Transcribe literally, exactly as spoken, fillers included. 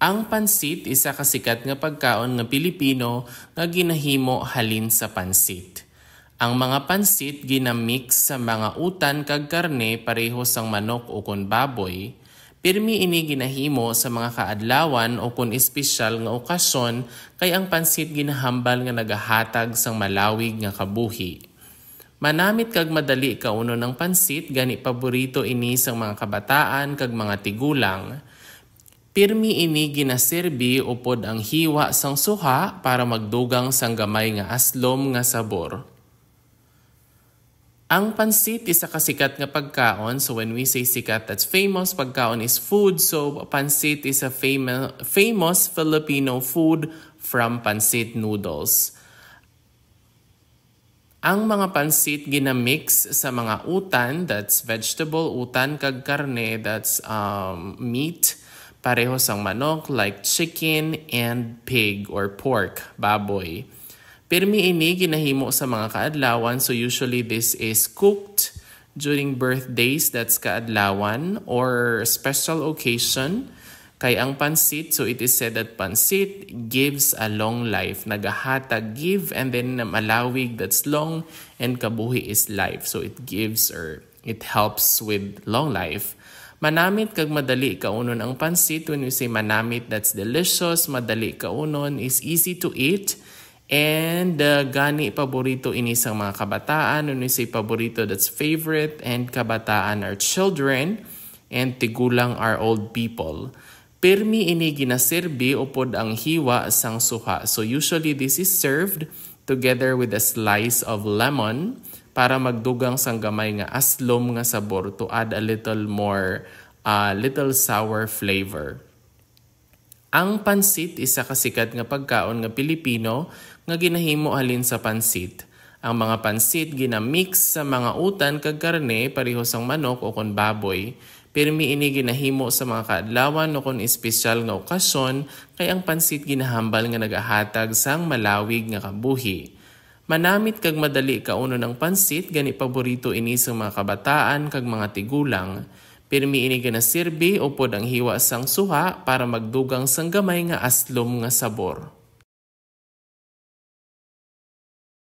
Ang pansit isa ka sikat nga pagkaon nga Pilipino nga ginahimo halin sa pansit. Ang mga pansit ginamix sa mga utan kag karne pareho sang manok o kon baboy. Pirmi ini ginahimo sa mga kaadlawan o kon espesyal nga okasyon, kay ang pansit ginahambal nga nagahatag sang malawig nga kabuhi. Manamit kag madali kaunon ang pansit, gani paborito ini sang mga kabataan kag mga tigulang. Pirmi ini ginaserbi upod ang hiwa sang suha para magdugang sang gamay nga aslom nga sabor. Ang pansit isa ka sikat nga pagkaon. So when we say sikat, that's famous. Pagkaon is food. So pansit is a famo- famous Filipino food, from pansit noodles. Ang mga pansit ginamix sa mga utan, that's vegetable, utan kag karne, that's um, meat, pareho sang manok, like chicken and pig or pork, baboy. Pirmi ini ginahimo sa mga kaadlawan, so usually this is cooked during birthdays, that's kaadlawan, or special occasion. Kay ang pansit, so it is said that pansit gives a long life. Nagahatag, give, and then malawig, that's long, and kabuhi is life. So it gives or it helps with long life. Manamit kag madali kaunon ang pansit. When we say manamit, that's delicious, madali kaunon, is easy to eat. And uh, gani paborito ini sang mga kabataan. When we say paborito, that's favorite, and kabataan are children, and tigulang are old people. Pirmi ini ginaserbi upod ang hiwa sang suha. So usually this is served together with a slice of lemon para magdugang sang gamay nga aslom nga sabor, to add a little more, uh, little sour flavor. Ang pansit isa ka sikat nga pagkaon nga Pilipino nga ginahimo halin sa pansit. Ang mga pansit ginamix sa mga utan kag karne, pareho sang manok o kon baboy. Pirmi ini ginahimo sa mga kaadlawan o kon espesyal nga okasyon, kay ang pansit ginahambal nga nagahatag sang malawig nga kabuhi. Manamit kag madali kaunon ang pansit, gani paborito ini sang mga kabataan kag mga tigulang. Pirmi ini ginasirbi upod ang hiwa sang suha para magdugang sang gamay nga aslom nga sabor.